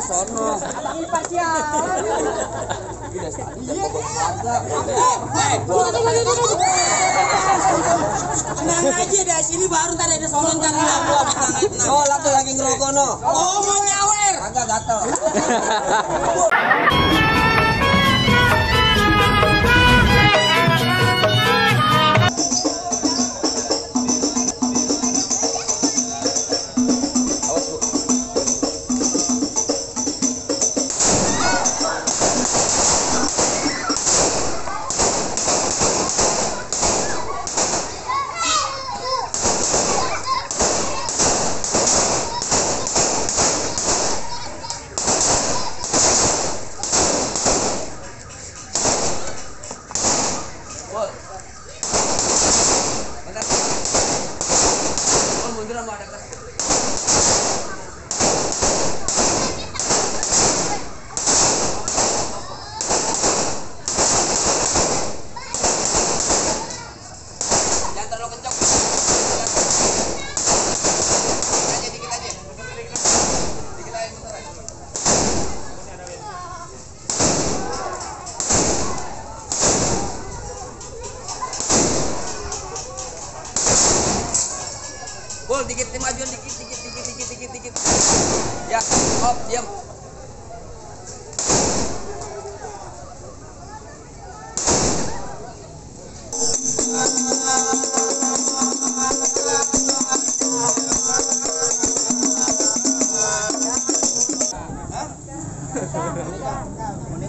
sono. Abang imparsial. Udah tadi ya kagak. Tenang aja dah, sini baru ntar ada sonon kan Oh, lagi ngerokok no. Oh, mau nyawer. Kagak gatel. Bol, dikit majuan dikit. Ya, hop, diam.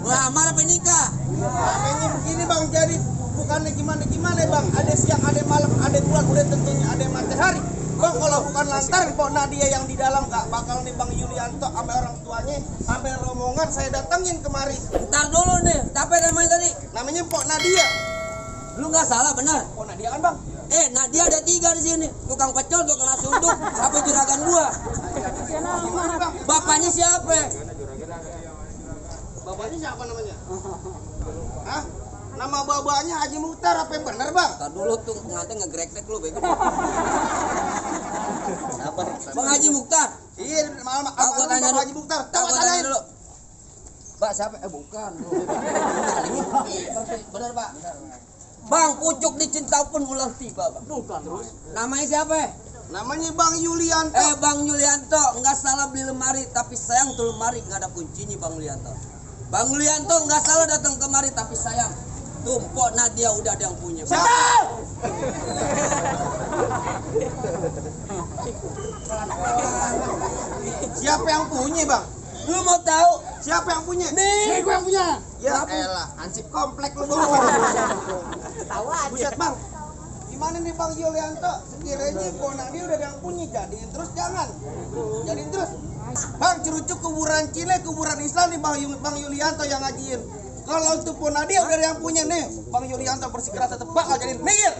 Lamar apa nikah? Namanya begini bang, jadi bukannya gimana bang. Ada siang, ada malam, ada bulan, udah tentunya ada matahari. Bang, kalau bukan lantaran Pok Nadia yang di dalam gak bakal nih Bang Yulianto sampai orang tuanya, sampai rombongan saya datengin kemari. Ntar dulu nih, siapa namanya tadi? Namanya Pok Nadia. Lu nggak salah benar. Pok Nadia kan bang? Nadia ada 3 di sini. Tukang pecel, tukang nasi uduk, sampai juragan gua. Gimana bang? Bapaknya siapa? Bapaknya siapa namanya? Hah? Nama bapaknya Haji Mukhtar, apa yang benar bang? Ntar dulu tuh pengantin ngegrek-grek lu bego. Sabar. Bang Haji Mukhtar. Iya, malam Gua tanya Bang Haji Mukhtar. Gua tanya dulu. Mbak siapa? Bukan. Benar pak? Bang, pucuk dicinta pun ulang tiba, Bang. Bukan. Terus? Namanya siapa? Namanya Bang Yulianto. Bang Yulianto, nggak salah beli lemari, tapi sayang tuh lemari nggak ada kuncinya, Bang Yulianto. Bang Yulianto nggak salah datang kemari, tapi sayang tuh Pok Nadia udah ada yang punya. Siapa yang punya bang? Lu mau tahu? Siapa yang punya? Nih, gue yang punya. Ya elah, ansip komplek lu bang. Tahu aja. Buset bang. Gimana nih Bang Yulianto? Sekiranya Pok Nadia udah ada yang punya, jadiin terus jangan. Jadiin terus. Bang, cerucuk kuburan Cile, kuburan Islam nih Bang Yulianto yang ngajiin. Kalau untuk Pok Nadia udah ada yang punya nih, Bang Yulianto bersikeras tetep bakal jadiin. Minggir.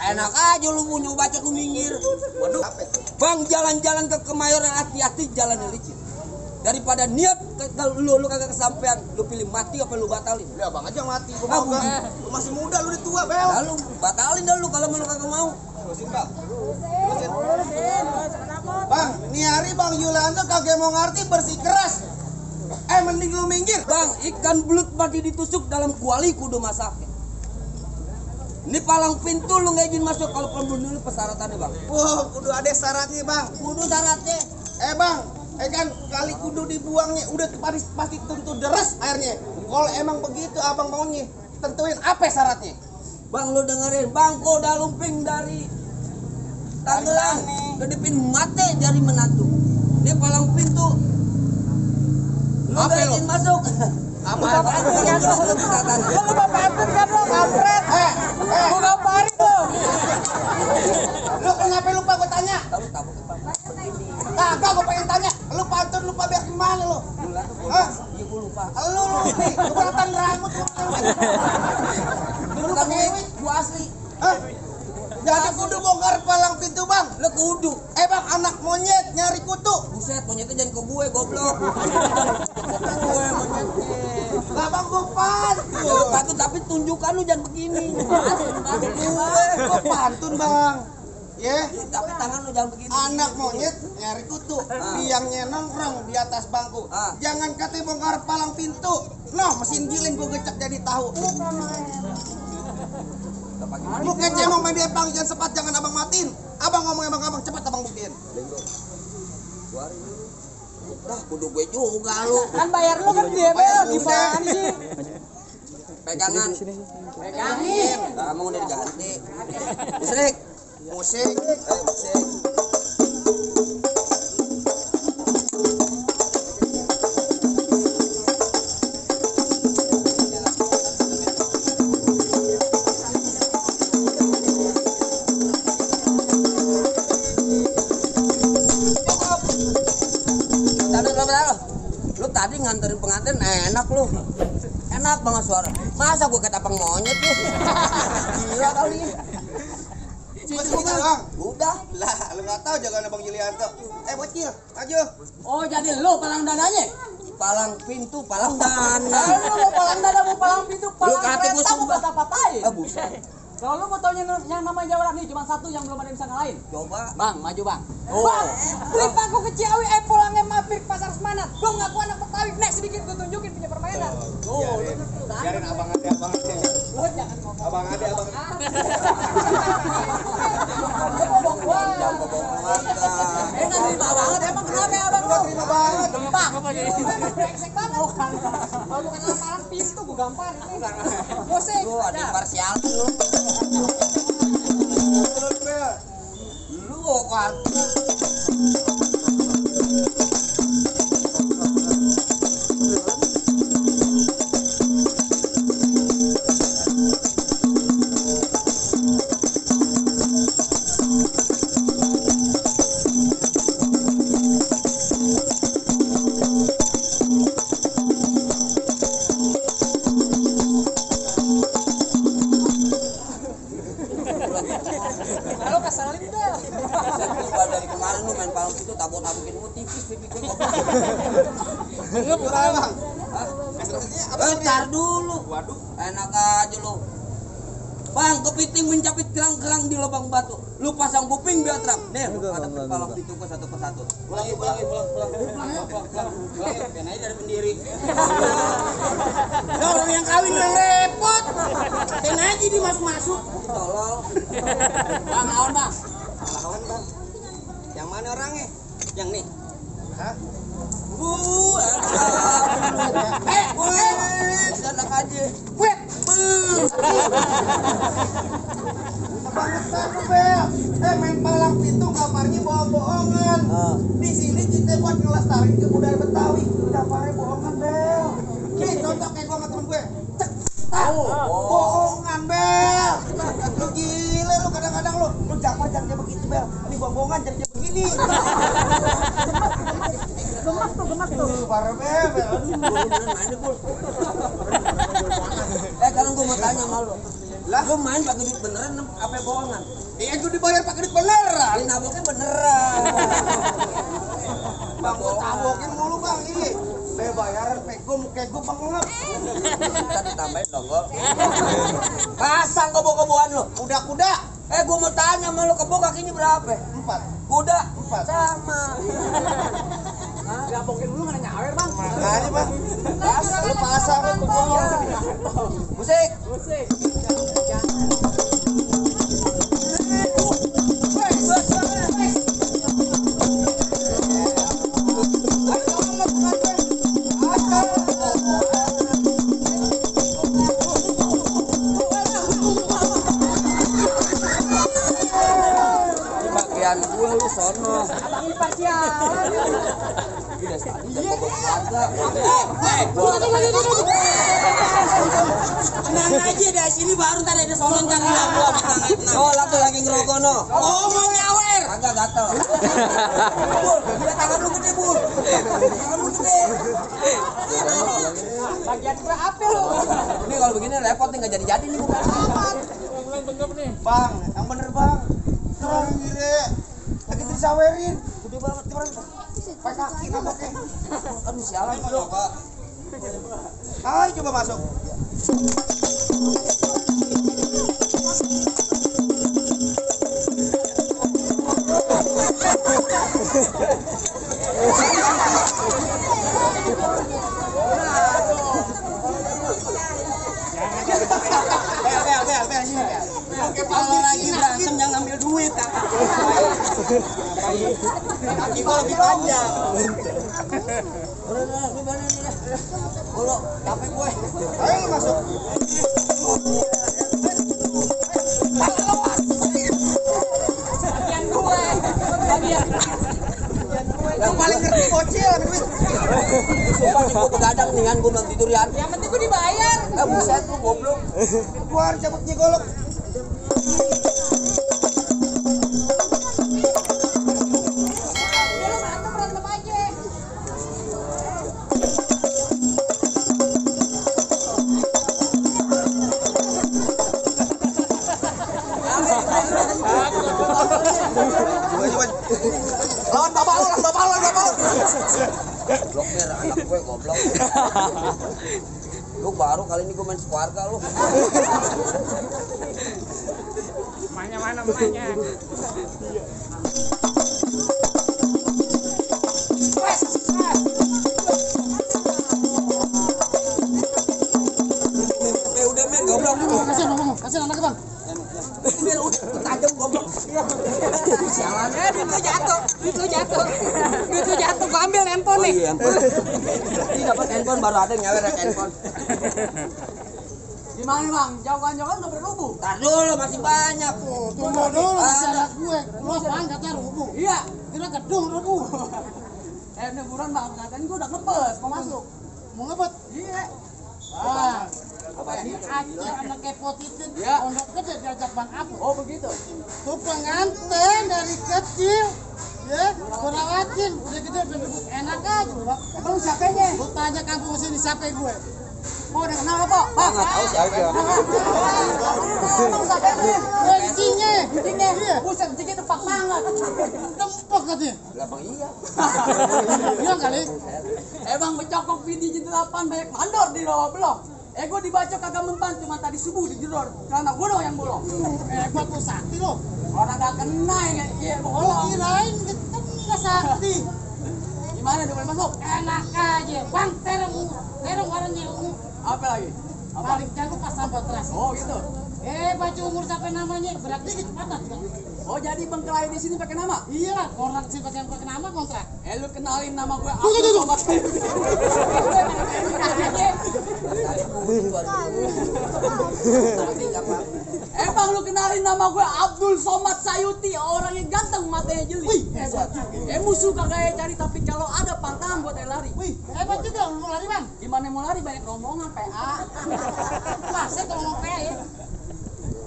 enak aja lu punya bacot lu minggir. Waduh, apa itu? Bang, jalan-jalan ke Kemayoran hati-hati, jalan licin. Daripada niat lu kagak kesampean, lu pilih mati apa lu batalin? Ya bang aja mati, gua mau bang. Lu masih muda, lu udah tua bel. Lalu batalin dah lu kalau lu kagak mau. Terusin bang. Terusin. Bang, nih hari Bang Yulianto kagak mau ngerti bersikeras. Mending lu minggir. Bang, ikan belut mati ditusuk dalam kuali kudu masaknya. Ini palang pintu lu nggak izin masuk kalau belum dulu persyaratannya bang. Wah, kudu ada syaratnya bang. Kudu syaratnya. Bang, kan kali kudu dibuangnya udah pasti tentu deres airnya. Kalau emang begitu abang maunya, tentuin apa syaratnya. Bang, lu dengerin, bangko udah lumping dari Tangerang, kedipin mate dari Menatu. Ini palang pintu. Lu nggak izin masuk. Apa? Lu bapak Entut kan lo, kampret. Gua gamparin lo. Lu kenapa lupa gua tanya? Kagak gua pengen tanya. Lu pantun lupa biar gimana lu? Hah? Iya gua lupa. Lu nih, lu batang rambut lu. Lu kagak gua asli. Hah? Jadi kudu bongkar palang pintu bang. Lu kudu. Bang, anak monyet nyari kutu. Buset, monyetnya jangan ke gue, goblok. Gue monyetnya. Lah bang, gua pantun. Ya, lu pantun tapi tunjukkan lu jangan begini. Gua pantun bang. Ya, Tapi tangan lu jangan begini. anak monyet nyari kutu, biangnya nongkrong di atas bangku. Jangan katanya bongkar palang pintu. Noh, mesin giling gua gecek jadi tahu. Lu kece emang main dia bang, jangan sepat, jangan abang matiin. Abang ngomong emang abang cepat abang buktiin. Dah, kudu gue juga lu. Kan bayar lu kan dia bel, gimana sih? Pegangan. Pegangin. Kamu udah diganti. Musrik. Musik. Musik. Lu tadi nganterin pengantin enak lu. Enak banget suara. Masa gua kata abang monyet lu? Gila kali. Cuma segitu doang. Udah. Lah, lu nggak tahu jagoan Abang Yulianto. Bocil, maju. Oh, jadi lu palang dadanya? Palang pintu, palang dana. Kalau lu mau palang dada, mau palang pintu, palang kata gua kereta, mau sumpah. patah-patahin. Ah buset. Kalau lu mau taunya yang namanya Jawa nih cuma satu yang belum ada yang bisa ngalahin. Coba. Bang, maju bang. Bang, beli paku ke Ciawi, pulangnya mampir ke pasar Semanat. Gua ngaku anak Betawi, nek sedikit gua tunjukin punya permainan. Biarin abang ada. Lu jangan ngomong. Abang ada. Enak terima banget, emang kenapa ya abang lu? Terima banget. Dempak. Brengsek banget. Kalau bukan lamaran pintu gua gamparin nih. Musik. Lu ada parsial lu. Terus bel. Lu kan. Kalau kesalin dah. Gua dari kemarin lu main palang pintu tabok-tabokin lu tipis pipi gua goblok. Berapa bang? Ntar dulu. Waduh. Enak aja lu. Bang, kepiting mencapit kerang-kerang di lubang batu. Lu pasang kuping biar terang. Nih, lu hadapin palang pintu gua satu persatu. Pulang. Biar aja dari pendiri. Nah, orang yang kawin yang repot. Dan aja dimasuk-masuk. Tolol. Bang, lawan bang. Lawan bang. Yang mana orangnya? Yang nih. Hah? Enak aja. Kebangetan lu bel. Main palang pintu kamarnya bohong-bohongan. Di sini kita buat ngelestariin kebudayaan Betawi. Kamarnya bohongan bel. Nih contoh kayak gua sama temen gue. Cek. Bohongan bel. Lu gile lu kadang-kadang lu jangan begitu bel. Ini bohongan jangan begini. Gemak tuh. Parah bel. Sekarang gua mau tanya sama lu. Lah, lu main pakai duit beneran apa bohongan? Iya gua dibayar pakai duit beneran. Ini naboknya beneran. Bang gua tabokin mulu bang ini. Bayaran pegum kegum bang ngap. Kita ditambahin dong, gol. Pasang kebo-keboan lu. Kuda-kuda. Gua mau tanya sama lu, kebo kakinya berapa? 4. Kuda 4. sama. Gabokin dulu mana nyawer bang. Makanya bang. Lu pasang kebun. Musik. Musik. Di bagian gua lu sono. Abang imparsial. Udah tadi jangan bohong kagak. Tenang aja dari sini baru tadi ada sonon cari lagu apa banget. Oh, lah tuh lagi ngerokok no. Oh mau nyawer. Kagak gatel. Bul, gila tangan lu gede, Bul. Tangan lu gede. Bagian berapa lu? Ini kalau begini repot nih, nggak jadi-jadi nih bukan. Bang, yang bener bang. Keren gile. Lagi disawerin. Gede banget keren. Pakai kaki naboknya. Aduh, sialan lu. Ayo coba masuk. aja. Udah, lu balik nih. Golo, capek gue. Ayo lu masuk. Bagian gue. Bagian. Yang paling ngerti bocil. Sumpah nih gue begadang nih kan, gue belum tidur ya. Yang penting gue dibayar. Buset lu goblok. Gua harus cabut nyigolok. Lu berantem aja. Lawan bapak lu. Goblok nih anak gue goblok. Lu baru kali ini gue main sekeluarga lu. Mana. Udah men goblok. Kasih anak bang. Lu tajam goblok. Sialan. Duit lu jatuh. Gua ambil handphone nih. Ini dapat handphone baru ada yang nyawer handphone. Gimana bang? Jauhan-jauhan udah berlubuh. Tar dulu masih banyak. Tunggu dulu, masih anak gue. Lu apaan katanya rubuh? Iya. Kira gedung rubuh. Ini buruan bang. Katanya gua udah ngepes mau masuk. Mau ngebet? Iya. Ah, si Aceh anak kepot itu Ya. pondok gede diajak Bang Apu. Oh begitu. Tuh pengantin dari kecil, ya, berawatin, udah gitu udah debut enak aja, Bang. Emang lu siapanya? Lu tanya kampung sini siapa gue? Oh udah kenal apa? Bang. Enggak tahu siapa. Emang siapanya? Gue incinya, Kucingnya. iya, Buset, kucingnya tepak banget. dempok katanya. Lah bang iya. Iya kali. Bang becokok video di 8 banyak mandor di bawah blok. Gue dibacok kagak mempan cuma tadi subuh di jedor. Karena gue dong yang bolong. Hebat lu sakti lo. Orang gak kena ya, iya Lu bolong. kirain kita nggak sakti. Gimana udah boleh masuk? Enak aja, Bang. Terong warnanya ungu. Apa lagi? Apa? Paling jago pas sambat terasi. Oh gitu. Baju umur siapa namanya? Berat dikit patah. Oh jadi bengkelai di sini pakai nama? Iya lah, orang sih pakai nama kontrak. Lu kenalin nama gue Tuh, tuh, tuh. Somad Sayuti. Bang lu kenalin nama gue Abdul Somad Sayuti, orang yang ganteng matanya jeli. Wih, hebat. Musuh kagak cari tapi kalau ada pantangan buat lari. Wih, hebat juga lu lari, Bang. Gimana mau lari banyak rombongan PA. Masa kalau mau PA ya?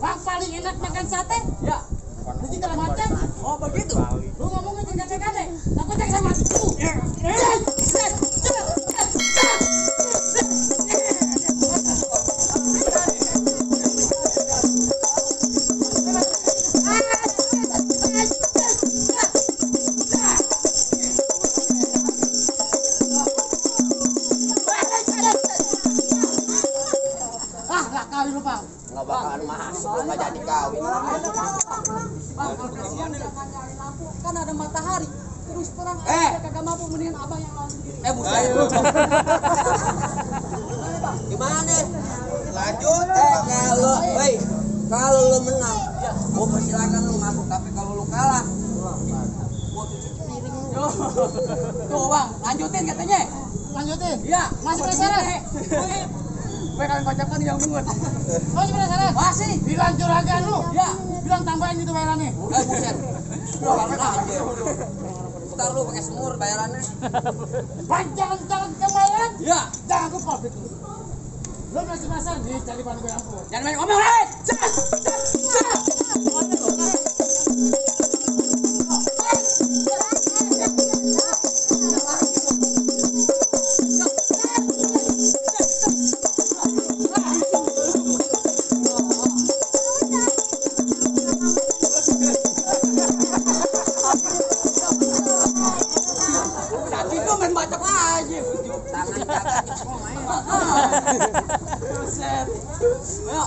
Bang paling enak makan sate, Ya. jadi kalau macam. Oh begitu. Lu ngomongnya jangan gade-gade. Takut cek sama. Ah, nggak kawin lu, Bang. Enggak bakalan masuk lu enggak jadi kawin. Bang, kalau kasihan jangan nyari lampu, kan ada matahari. Terus terang kagak mampu mendingan abang yang lawan sendiri. Buset. Gimana? Lanjut. Kalau lu menang, gua persilakan lu masuk, tapi kalau lu kalah, gua cuci piring lu. Tuh bang, lanjutin katanya. Lanjutin. Iya, Masih penasaran? Gue kalian kocokkan yang mungut. Masih penasaran? Masih. Bilang juragan lu. Ya. Bilang tambahin itu bayarannya. Buset. Gua banget aja. Ntar lu pakai semur bayarannya. Bang, jangan kemarin. Ya. Jangan lupa itu. Lu masih penasaran? Nih, cari ban gue ampun. Jangan banyak ngomong, Red. Kaki itu main bacok aja. Tangan jaga semua main. Buset. Ayo.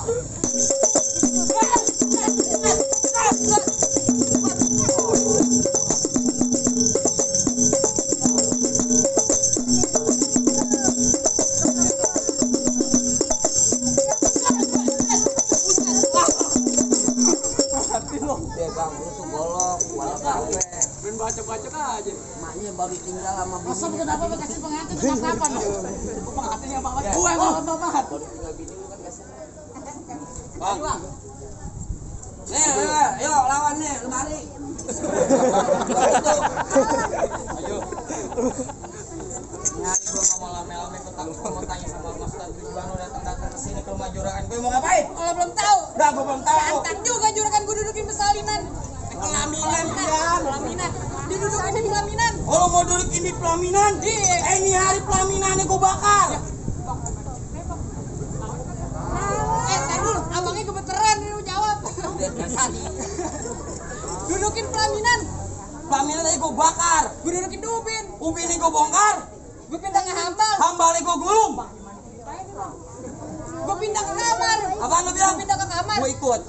Dia bang, lu tuh golok, walau kafe. Main bacok-bacok aja. Maknya baru kapan dong? Penghatinya Pak Mat. Gue Pak Mat. Bang. Nih, ayo lawan nih, lemari. Ayo. Nyari gua nggak mau lame-lame mau tanya sama Mas Tadri Bano datang ke sini ke rumah juragan. Gue mau ngapain? Kalau belum tahu. Udah, gua belum tahu. Antang juga juragan gue dudukin pesalinan. Pelaminan pian. Pelaminan. Didudukin di pelaminan. Oh, lo mau dudukin di pelaminan? Iya. Ini hari pelaminannya gua bakar. Tar dulu, abangnya gemeteran ini jawab. Dudukin pelaminan. Pelaminan tadi gua bakar. Gue dudukin di ubin. Ubin ini gua bongkar. Gue pindah ke hambal. Hambalnya gua gulung. Gue pindah ke kamar. Apaan lo bilang? Gue pindah ke kamar. Gua ikut.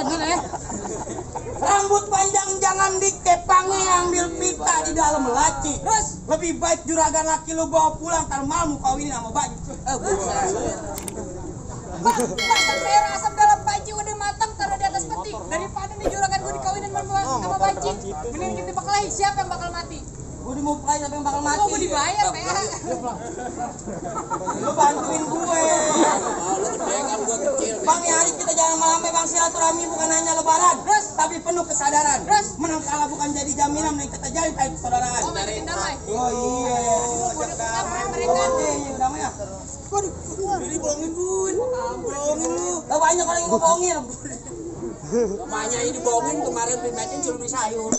Bener ya? Rambut panjang jangan dikepangi, ambil pita di dalam laci. Terus Lebih baik juragan laki lu bawa pulang, ntar malam kawinin sama baju. pasang sayur asam dalam panci udah matang taruh di atas peti. Daripada nih juragan gue dikawinin sama panci. Mending kita bakalahi siapa yang bakal mati. Gue dimulai siapa yang bakal mati. Oh, gue dibayar, PH. Lu bantuin gue. Gua kecil. Bang, ya hari kita jangan malamnya bang, silaturahmi bukan hanya lebaran. Terus? Tapi penuh kesadaran. Terus? Menang kalah bukan jadi jaminan, dan kita jadi kayak persaudaraan. Oh, bikin damai. Oh iya. Gue udah kesamperin mereka. Iya, damai ya. Jadi bohongin gue. Bohongin lu. Lah banyak orang yang ngebohongin. Rumahnya ini bohongin kemarin primatin suruh beli sayur.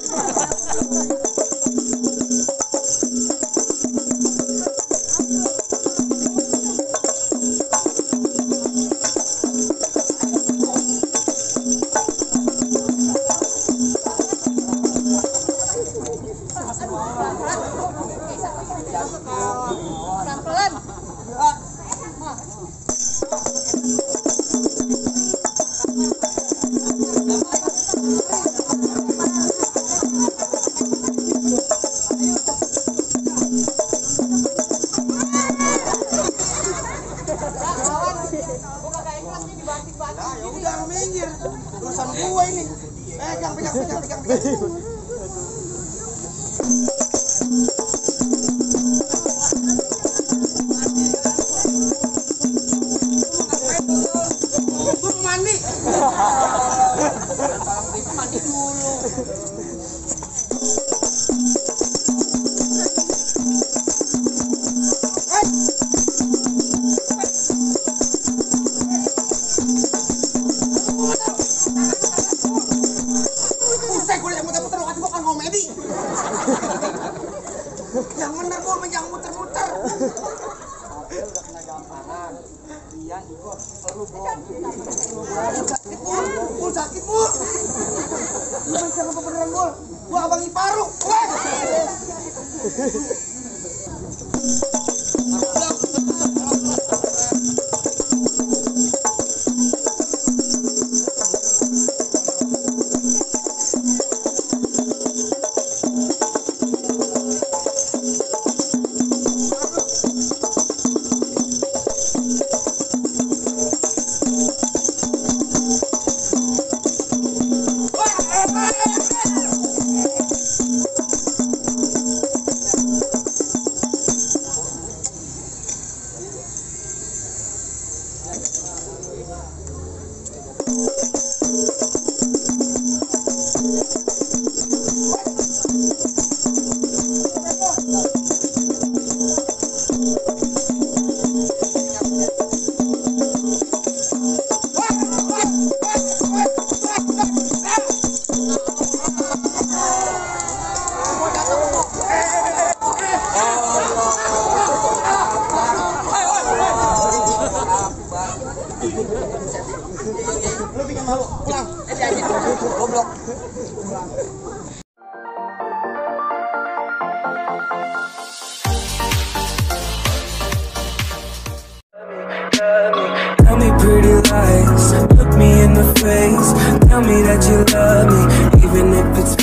Pelan-pelan. Ya udah lu minggir. Urusan gue ini. Pegang. Gue mandi. Mandi dulu. Usai gue yang muter-muter, lu kasih bukan komedi. Yang bener gue yang muter-muter. Sakit, sakit, Bu. Lu bisa apa beneran, Bu? Gua abang Iparu. Weh. Lu bikin malu. Pulang. Goblok. Tell me pretty lies, look me in the face. Tell me that you love me, even if it's